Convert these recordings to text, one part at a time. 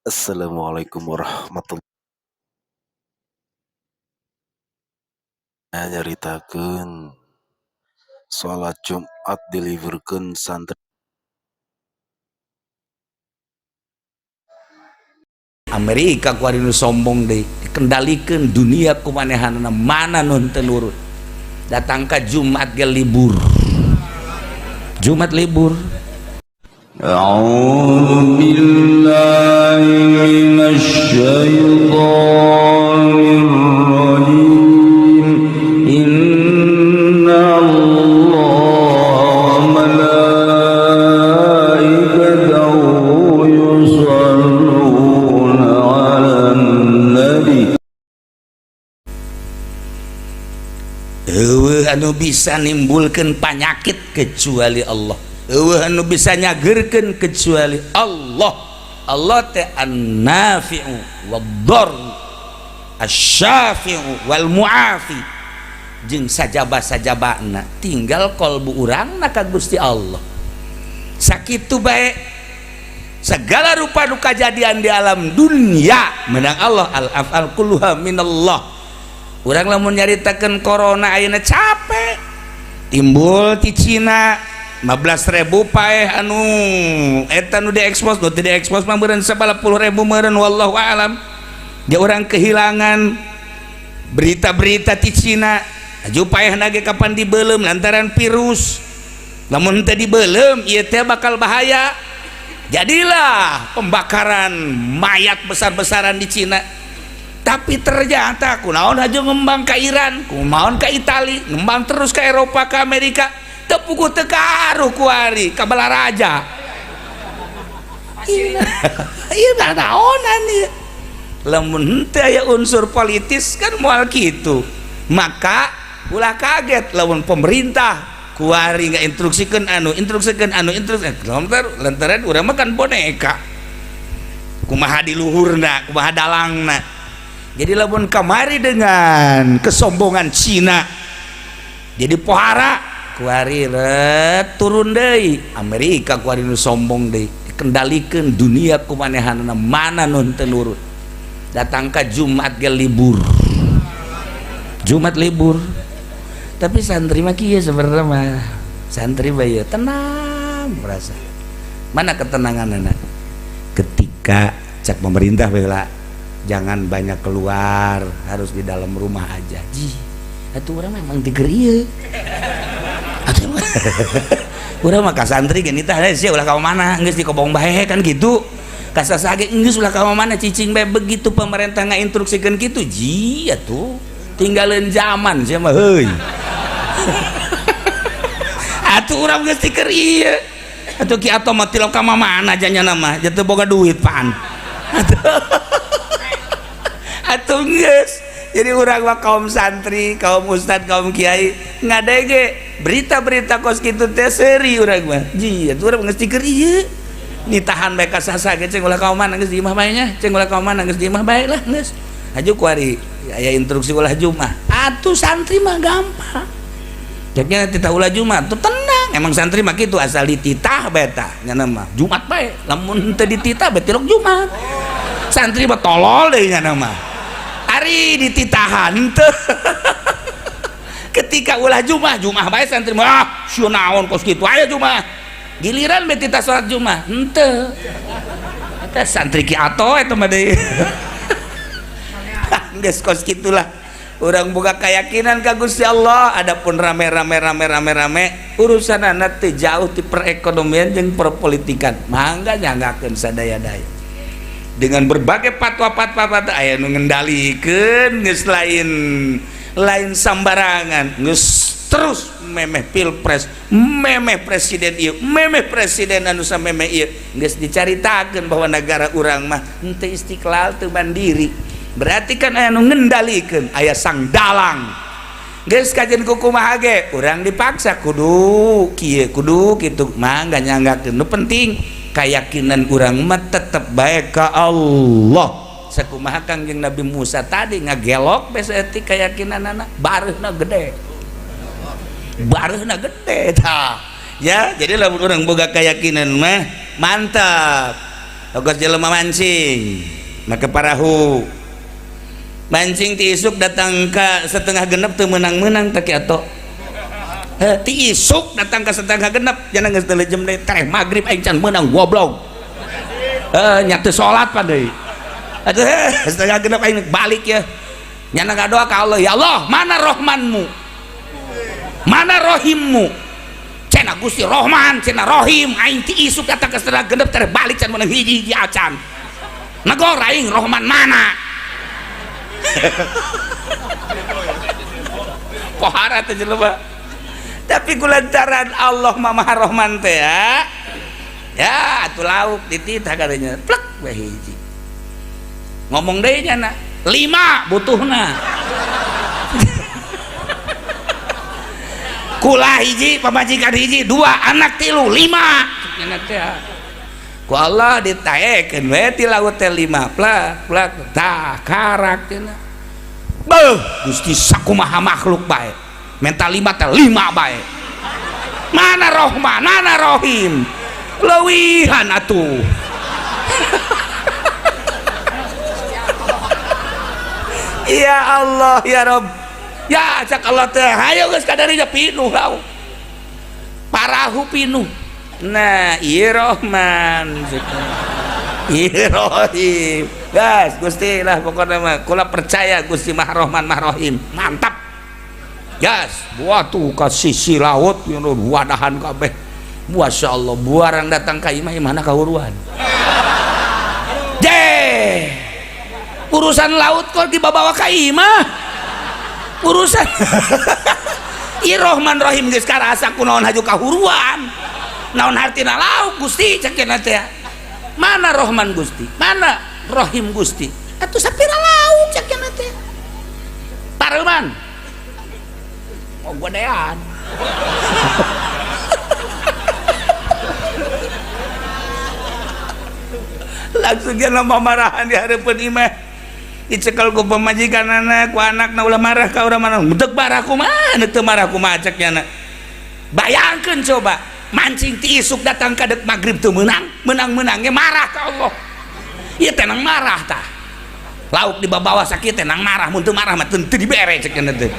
Assalamualaikum warahmatullahi nyaritakeun salat Jumat diliburkeun santri. Amerika ku nu sombong deui dikendalikeun dunia ku manehanna mana nu teu nurut. Datang ka Jumat ge libur. Jumat libur. A'udzu billahi minasy syaithanir rajim. Inna Allaha wa malaikatahu yusholluna 'alan nabi. Eueuh anu bisa nimbulkeun panyakit kecuali Allah. Eueuh anu bisa nyageurkeun kecuali Allah. Allah teh an-nafi'u wad-dhar, asy-syafi'u wal mu'afi. Jeung sajaba-sajabana tinggal kolbu urangna ka Gusti Allah. Sakitu bae segala rupa nu kajadian di alam dunia menang Allah. Al-af'al kulluha minallah. Urang lamun nyaritakeun corona ayeuna capek. Timbul ti Cina 15.000 paeh anu eta nu diekspos, nu teu diekspos mah meureun 10.000 meureun, wallahu a'lam. Dia orang kehilangan berita-berita ti Cina. Aju paehna ge kapan dibeuleum lantaran virus. Lamun teu dibeuleum ieu teh bakal bahaya. Jadilah pembakaran mayat besar-besaran di Cina. Tapi ternyata kunaon aja ngembang ke Iran, kunaon ke Itali, ngembang terus ke Eropa, ke Amerika, tepuku tekaruh kuari ka Balaraja. Iya naonan ieu. Lamun henteu aya unsur politis kan moal kitu. Maka ulah kaget lamun pemerintah kuari nggak instruksikeun anu, instruksikeun anu, instruksikeun. Lantaran urang mah kan boneka. Kumaha di luhurna, kumaha dalangna. Jadi lamun kamari dengan kesombongan Cina jadi pohara kuari ret turun deui. Amerika kuari nu sombong deui dikendalikeun dunia ku manehanna mana nu teu nurut. Datang ka Jumat ge libur. Jumat libur. Tapi santri mah kieu sebenarnya mah. Santri mah ieu tenang merasa. Mana ketenanganna? Ketika cak pemerintah bae jangan banyak keluar, harus di dalam rumah aja. Ji, atuh urang memang tiger ieu. Atuh urang mah ka santri gini tah sia ulah ka mana geus dikobong bae kan gitu. Ka saha ge geus ulah ka mana cicing bae. Begitu pemerintah ngainstruksikeun kitu, ji atuh tinggalin zaman sia mah heuy. Atuh urang geus tiker ieu. Atuh ki atoh mah tilok ka mana janya mah, jatuh boga duit pan. Atuh geus. Jadi urang mah kaum santri, kaum ustad, kaum kiai ngadege berita-berita kos kitu teh seuri urang mah. Ji, atuh urang geus tiker ieu. Nitahan bae ka saha ge ceng ulah ka mana geus di imah bae nya, ceng ulah ka mana geus di imah bae lah geus. Haju kuari aya instruksi ulah Jumat. Atuh santri mah gampang. Jadinya titah ulah Jumat tuh tenang. Emang santri mah kitu asal dititah bae tah nya mah. Jumat bae. Lamun teu dititah bae tilok Jumat. Santri mah tolol deui nya mah. Ari dititahan teu. Ketika ulah Jumat, Jumat bae santri mah ah sieun naon kos kitu aya Jumat. Giliran bae titah salat Jumat henteu. Eta santri ki ato eta mah deui. Geus kos kitulah. Urang boga keyakinan ka Gusti Allah. Adapun rame-rame rame-rame rame urusan anak teu jauh ti perekonomian jeung perpolitikan. Mangga nyanggakeun sadaya-daya. Dengan berbagai fatwa-fatwa aya nu ngendalikeun geus lain lain sambarangan, geus terus memeh pilpres, memeh presiden ieu, memeh presiden anu samemeh ieu, geus dicaritakeun bahwa negara urang mah henteu istiqlal, teu mandiri. Berarti kan aya nu ngendalikeun, aya sang dalang. Geus kajen kumaha ge urang dipaksa kudu kieu kudu kitu, mangga nyanggakeun. Nu penting keyakinan urang mah tetep bae ka Allah. Sakumaha Kangjeng Nabi Musa tadi ngagelok bae saeutik keyakinanana, bareuhna gede. Bareuhna gede tah. Ya, jadi lamun urang boga keyakinan mah mantap. Ogos jelema mancing make parahu mancing ti isuk datang ka setengah genep teu meunang-meunang teh ki atoh. Ti isuk datang ka setengah genep jangan geus teu jam deui tereh magrib aing can meunang goblok. Nya teu salat pa deui. Aduh setengah genep aing balik ya. Nyana ngadoa ka Allah, ya Allah, mana rohmanmu? Mana rohimmu? Cenah Gusti Rohman, cenah Rohim, aing ti isuk datang ka setengah genep tereh balik can meunang hiji-hiji acan. Negor aing Rohman mana? Pohara teh jelema. Tapi kulantaran Allah Maha Rohman teh ya. Ya atuh lauk dititah katanya. Plek we hiji. Ngomong deui nya 5 butuhna. Kula hiji, pamajikan hiji, 2 anak 3, 5. Nya teh. Ku Allah ditaekeun we ti laut teh 5 plak plak tah karak cenah. Beuh, Gusti sakumaha makhluk bae. Menta 5 teh 5 bae. Mana Rohman, mana Rohim? Leuwihan atuh. Ya Allah ya Rob. Ya cak Allah teh hayo geus kadarinya pinuh lauk. Parahu pinuh. Nah, ieu Rohman. Ieu Rohim. Gas Gusti lah pokokna mah kula percaya Gusti Maha Rohman Maha Rohim. Mantap. Gas, buah tuh ka sisi laut wadahan kabeh. Masya Allah, buarang datang ka imah imahna kahuruan. Je. Urusan laut kok dibawa ka imah. Urusan ieu Rohman Rohim geus karasa kunaon haju kahuruan. Naon hartina lauk Gusti cek cenah teh. Mana Rohman Gusti? Mana Rohim Gusti? Atuh sapira lauk cek cenah teh. Pareuman. Oh godean. Langsung dia nambah marahan di hareupeun imah. Dicekel ku pamajikanana ku anakna ulah marah ka urang mana. Deuk marah kumaha, deuk teu marah kumaha cek nya. Bayangkeun coba, mancing ti isuk datang ka deuk magrib teu meunang, meunang-meunangnya marah ka Allah. Ieu teh nang marah tah. Lauk dibawa sakieu teh nang marah, mun teu marah mah teu dibere cek nya teh.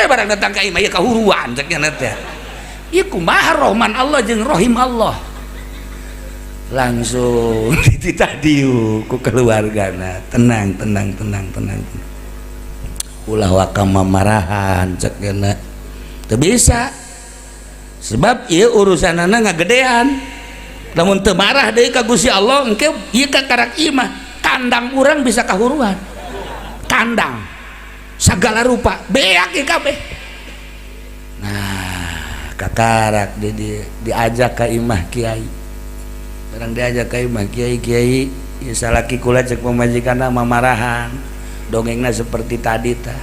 Barang datang ka imah ieu kahuruan cek nya teh. Ieu kumaha Rohman Allah jeung Rohim Allah. Langsung dititah dieu ku keluargana, tenang tenang tenang tenang. Ulah waka mamarahan cek nya. Teu bisa. Sebab ieu urusanana ngagedean. Lamun teu marah deui ka Gusti Allah engke ieu ka karak imah, kandang urang bisa kahuruan. Kandang segala rupa beak ieu kabeh. Nah, kakarak diajak ka imah kiai. Barang diajak ka imah kiai, kiai ieu salaki kula cek pamajikanna mamarahan. Dongengna seperti tadi tah.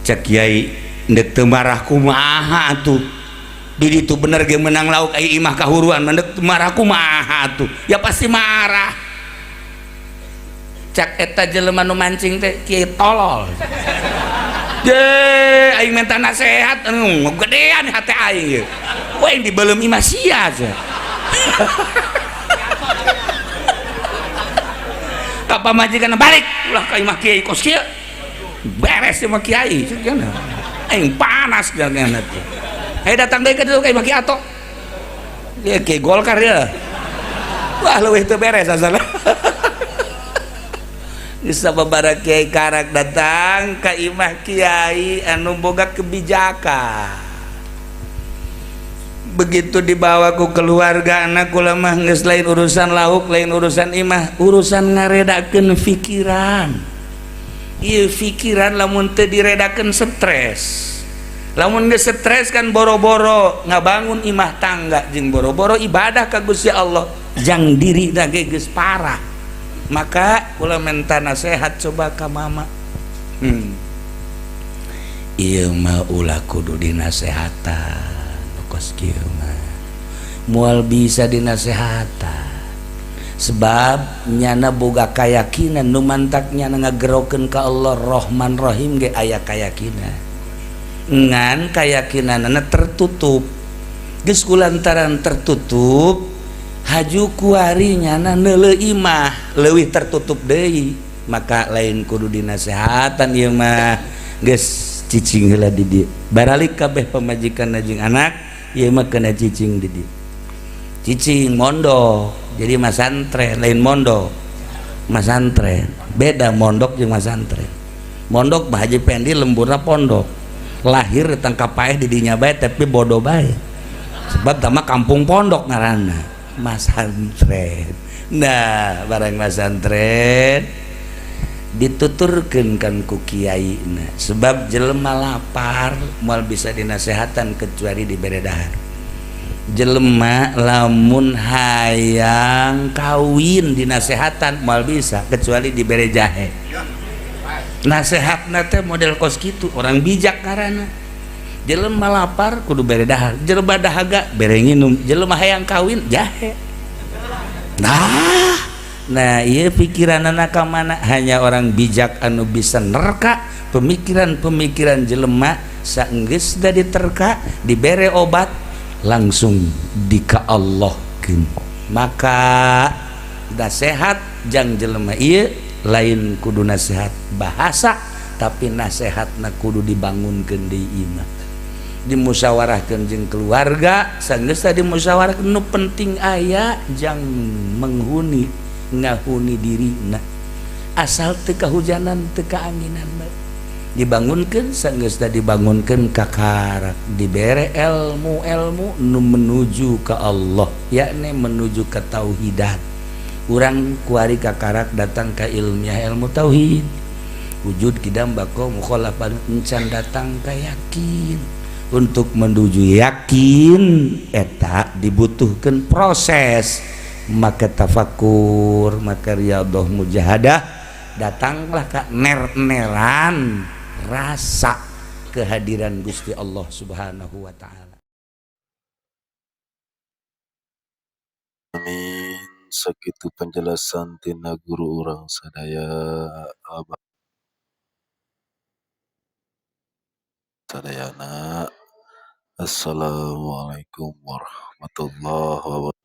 Cek kiai ndek teu marah kumaha atuh. Di ditu bener ge menang lauk ai imah kahuruan mendek marah kumaha atuh. Ya pasti marah. Cak eta jelema nu mancing teh kiai tolol. Je aing minta nasehat anu gedean hate aing ieu. We dibeuleum imah sia cenah. Ka pamajikan balik ulah ka imah kiai kos kieu. Beres imah kiai cenah. Aing panas cenah teh. Datang deui ka ditu ka imah kiai atok. Ieu kiai Golkar ya. Wah leuwih teu beres asalna. Geus sababaraha kiai karak datang ka imah kiai anu boga kebijakan. Begitu dibawa ku keluarga anak kula mah geus lain urusan lauk, lain urusan imah, urusan ngaredakeun pikiran. Ieu pikiran lamun teu diredakeun stres. Lamun geus stres kan boro-boro ngabangun imah tangga jeung boro-boro ibadah ka Gusti Allah, jang diri ge geus parah. Maka kula minta nasihat coba ka mama. Ieu mah ulah kudu dinasehatan. Kos kieu mah moal bisa dinasehatan. Sebab nyana boga kayakinan nu mantak nyana ngagerokeun ka Allah Rohman Rohim ge aya kayakinan. Ngan kayakinanana tertutup. Geus kulantaran tertutup Haju kuari nyana neuleuh imah leuwih tertutup deui, maka lain kudu dinasehatan ieu mah, geus cicing heula di dieu. Baralik kabeh pamajikan jeung anak, ieu mah kena cicing di dieu. Cicing mondok, jadi masantren, lain mondok, masantren. Beda mondok jeung masantren. Mondok Bah Haji Pendi lemburna pondok, lahir ditangkap paeh di dinya bae, tapi bodoh bae, sebab tama kampung pondok ngaranna masantren. Nah, barang masantren dituturkeun kan ku kiai. Nah, sebab jelema lapar moal bisa dinasehatan kecuali dibere dahar. Jelema lamun hayang kawin dinasehatan moal bisa kecuali dibere jahe. Nasehatna teh model kos kitu, orang bijak karana. Jelema lapar kudu bere dahar, jelema dahaga bere nginum, jelema hayang kawin jahe. Nah, iya, pikiran anak mana hanya orang bijak anu bisa nerka pemikiran-pemikiran jelema. Saenggeus da diterka, dibere obat, langsung dika Allah. Maka nasihat jang jelema ieu lain kudu nasihat bahasa, tapi nasihatna kudu dibangunkeun di imah, dimusyawarahkeun jeung keluarga. Sanggeus dimusyawarahkeun, nu penting aya jang menghuni, ngahuni dirina, asal teu kahujanan, teu kaanginan bae. Dibangunkeun, sanggeus dibangunkeun, kakarak dibere ilmu-ilmu nu menuju ke Allah, yakni menuju ke tauhidan. Urang kuari kakarak datang ke ilmiah, ilmu tauhid, wujud, kidam, bako, mukhalafah, encan datang ke yakin. Untuk menuju yakin eta dibutuhkan proses, maka tafakur, maka riyadhah, mujahadah, datanglah ke ner-neran rasa kehadiran Gusti Allah Subhanahu wa taala. Amin. Sakitu penjelasan tina guru urang sadaya, Abah sadayana. Assalamualaikum warahmatullahi wabarakatuh.